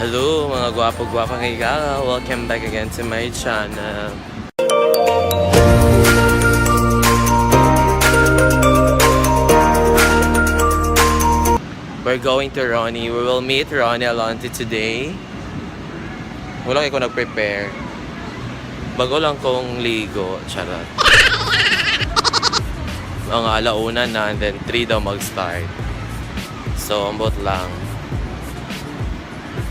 Hello, mga gwapo-gwapa kay. Welcome back again to my channel. We're going to Ronnie. We will meet Ronnie Alonte today. Wala ko nag-prepare. Bago lang kong ligo. Charot. Mga alauna na and then 3 daw mag-start. So, ambot lang.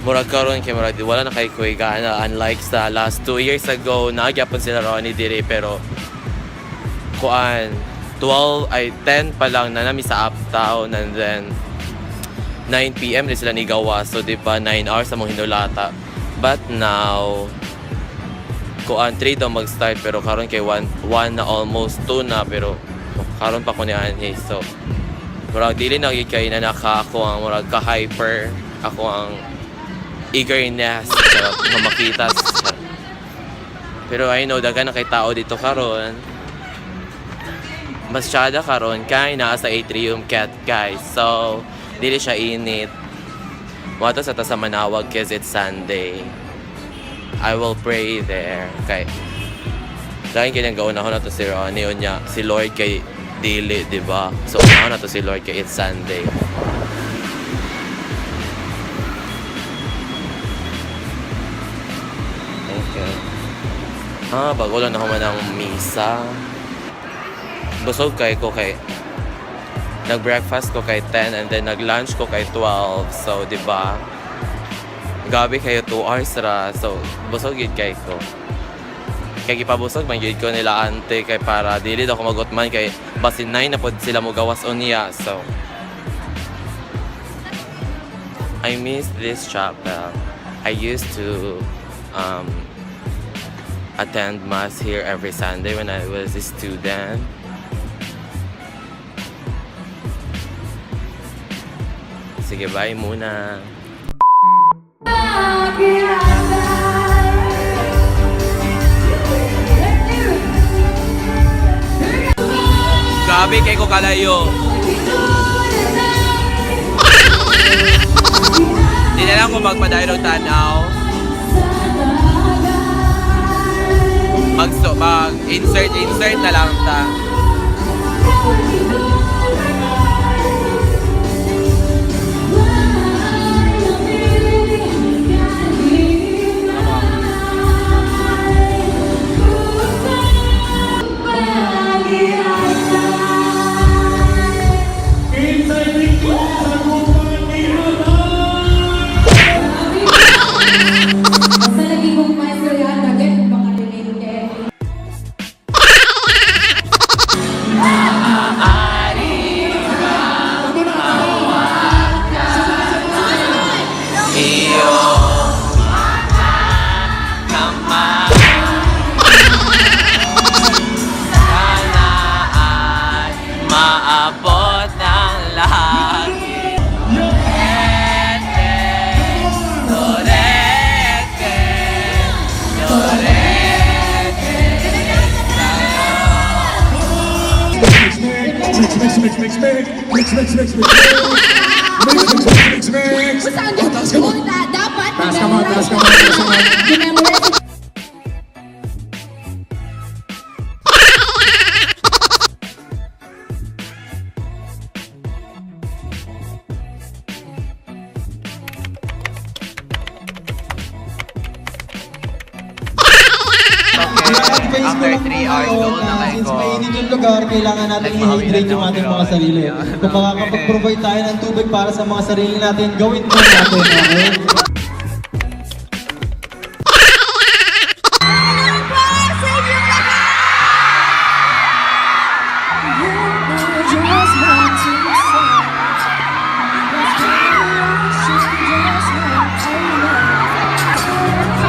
Murag karon kay murag di wala na kay kuy gana, unlike sa last 2 years ago, nagyapon sila Ronnie dire, pero kuan, 12 ay 10 pa lang na nami sa Uptown and then 9 p.m. din sila nigawa. So di ba, 9 hours among hinulata. But now, kuan, 3 daw mag-start, pero karon kay 1 1 na, almost 2 na, pero karon pa ko ni anhi. So murag dili na gyud kay na naka ako ang murag ka-hyper ako ang eagerness, charot, nga makita. Pero I know daghan na kay tao dito karon. Masyada karon kay naa sa Atrium Cat, guys. So dili siya init. Moadto sa ta sa Manaoag cause it's Sunday. I will pray there kay dahil kay gawin ako na to si Ronnie, unya si Lord kay dili, di ba? So una na to si Lord kay it's Sunday. Okay. Ah, bago lang ako man ang misa. Busog kay ko kay nag-breakfast ko kay 10 and then nag-lunch ko kay 12. So, di ba? Gabi kayo, 2 hours ra. So, busog gid kay ko. Kay gipabusog man gid ko nila ante kay para dili daw ko magutman kay basin 9 na pod sila mo gawas unya. So, I miss this chapel. I used to attend mass here every Sunday when I was a student. Sige, bye muna. Grabe kay ko kalayo. Di na lang ko magpadayon og tanaw. Mag so, mag insert insert na lang ta. Basta lagi kong maistoryahan again kung makarelate kay. Iyo kamay. Sana ay maabot ng lahat. Dorete, Dorete, Dorete. Mix, mix, mix, mix, mix, mix, mix, mix, mix, mix, mix, mix, mix. Basta ang Oh, taas ka mo. Dapat Taas ka mo, taas ka mo, taas ka mo. Memorize. Okay, after 3 hours doon na kayo Since ko. mainit yung lugar, kailangan natin i-hydrate yung ating mga sarili. Kung makakapag-provide tayo ng tubig para sa mga sarili natin, gawin po natin, okay?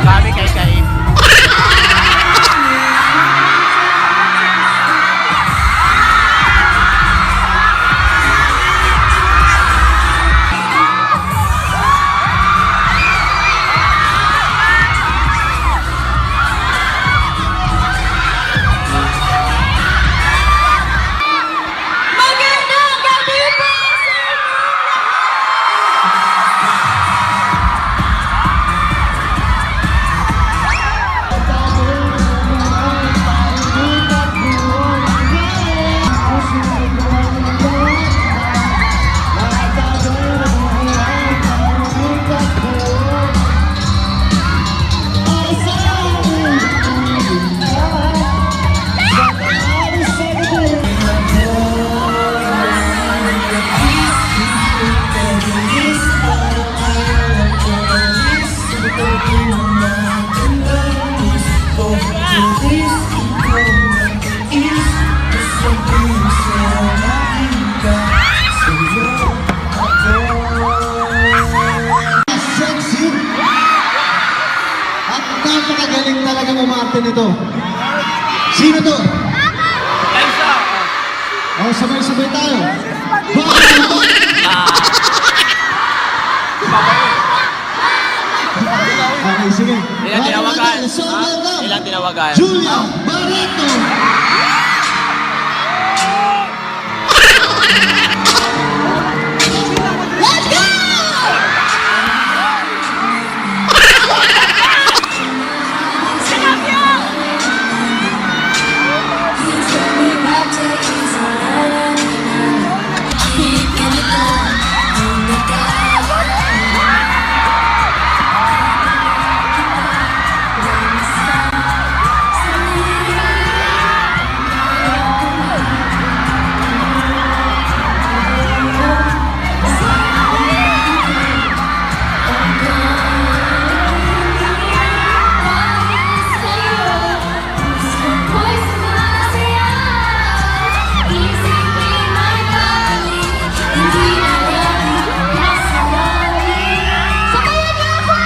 Grabe kay kay. ito? Sino to? Oh, sabay-sabay tayo. Bakit? Okay, sige. Ilan tinawagan? So, welcome. Ilan tinawagan? Julia Barreto! Let's go! Sabayan niyo ako!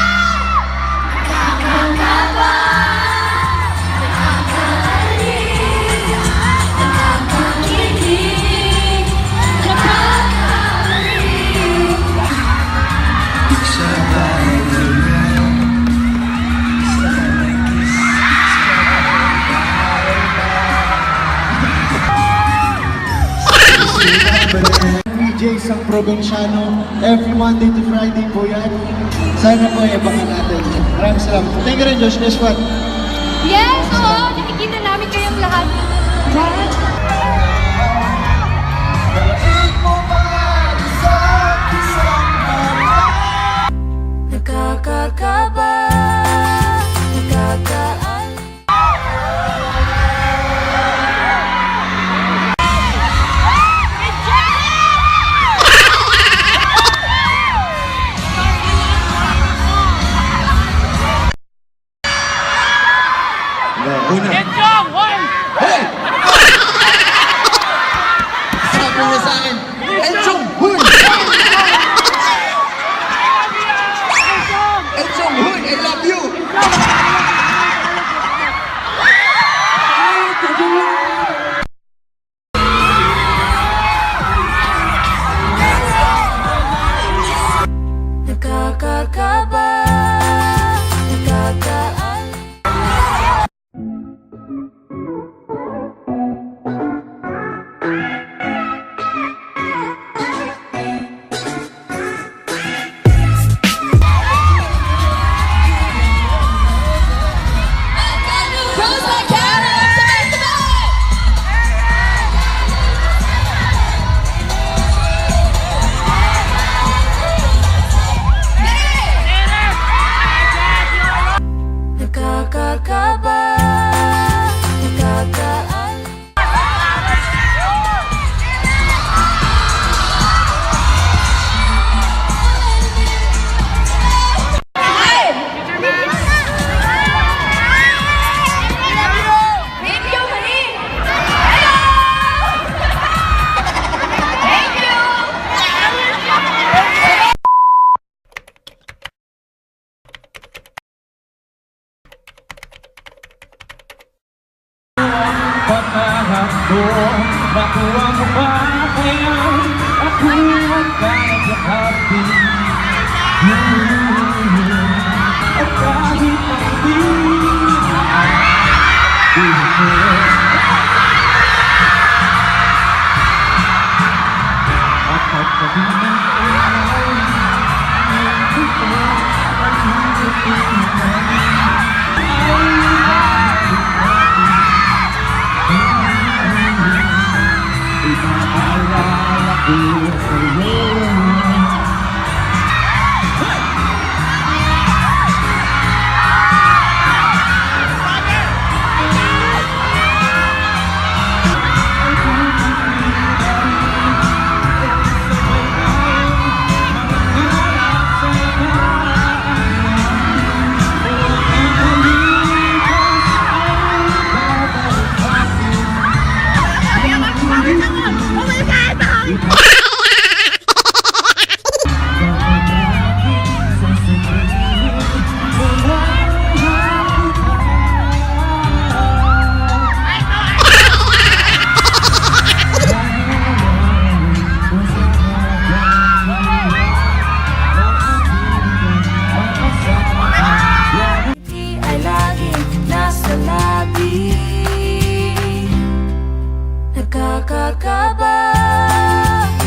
Nakakakaba, nakakaaliw, nakakakilig, nakakaaliw. DJ sang probinsyano every Monday to Friday po yan. Sana po ay abangan natin. Maraming salamat. Thank you rin, Josh Neshwan. Yes, oo, nakikita namin kayong lahat. Lahat. Nakakakaba, nakakaaliw. Una. Hey! Sabi niya sa akin, Enchong Hun! Enchong Hun, I love you! Nakakakaba, nakakaaliw. Rose like Karen! Sabay, sabay! Nakakakaba, nakakaaliw. Thank you, Marie! Hello! Thank you! Pagkahapdo, makuha mo ba kaya ako ang kayakapin? At kahit hindi At pagkabi ng araw, Ipaalala ko sa'yo. Nakakakaba,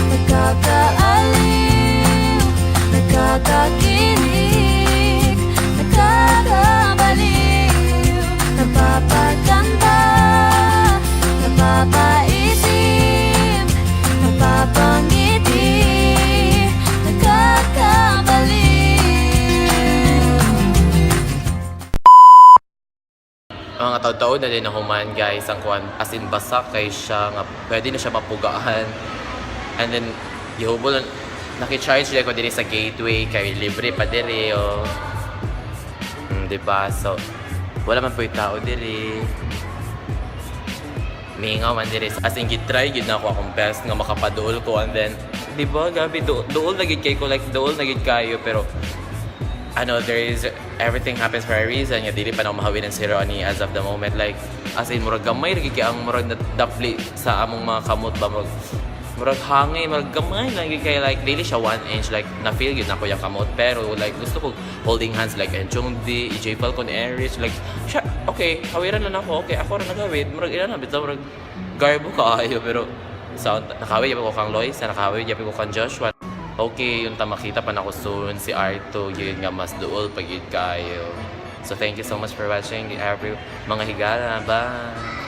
nakakaaliw, nakakakilig, nakakabaliw, napapaganda, napapaisip, napapangiti, nakakabaliw. Mga taon-taon na din na human, guys, ang kuan, as in basa kay siya nga pwede na siya mapugaan. And then gihubol naki-charge ko diri sa gateway kay libre pa diri, oh. Di ba? So wala man po'y tao diri, mingaw man diri. As in gitry gid na ako akong best nga makapaduol ko. And then, di ba, gabi duol na gid kay ko, like duol na gid kayo, pero ano, there is, everything happens for a reason. Nga dili pa na mahawinan si Ronnie as of the moment. Like, as in, murag gamay, ra gid kay ang murag nadapli sa among mga kamot ba, murag hangay, murag gamay lang gid kay, like, dili siya 1 inch, like, na-feel gid nako yung kamot. Pero, like, gusto ko holding hands, like, Enchong D, EJ Falcon, Erich, like, siya, okay, hawiran lang ako, okay, ako ra nagawid, murag ilan na, bitaw, murag, garbo kaayo, pero, sa, nakawid, yabi ko kang Lois, nakawid, yabi ko kang Joshua. Okay, yung ta makita pa nako soon si Arto, yun nga mas duol pag yun kayo. So thank you so much for watching every mga higala. Bye!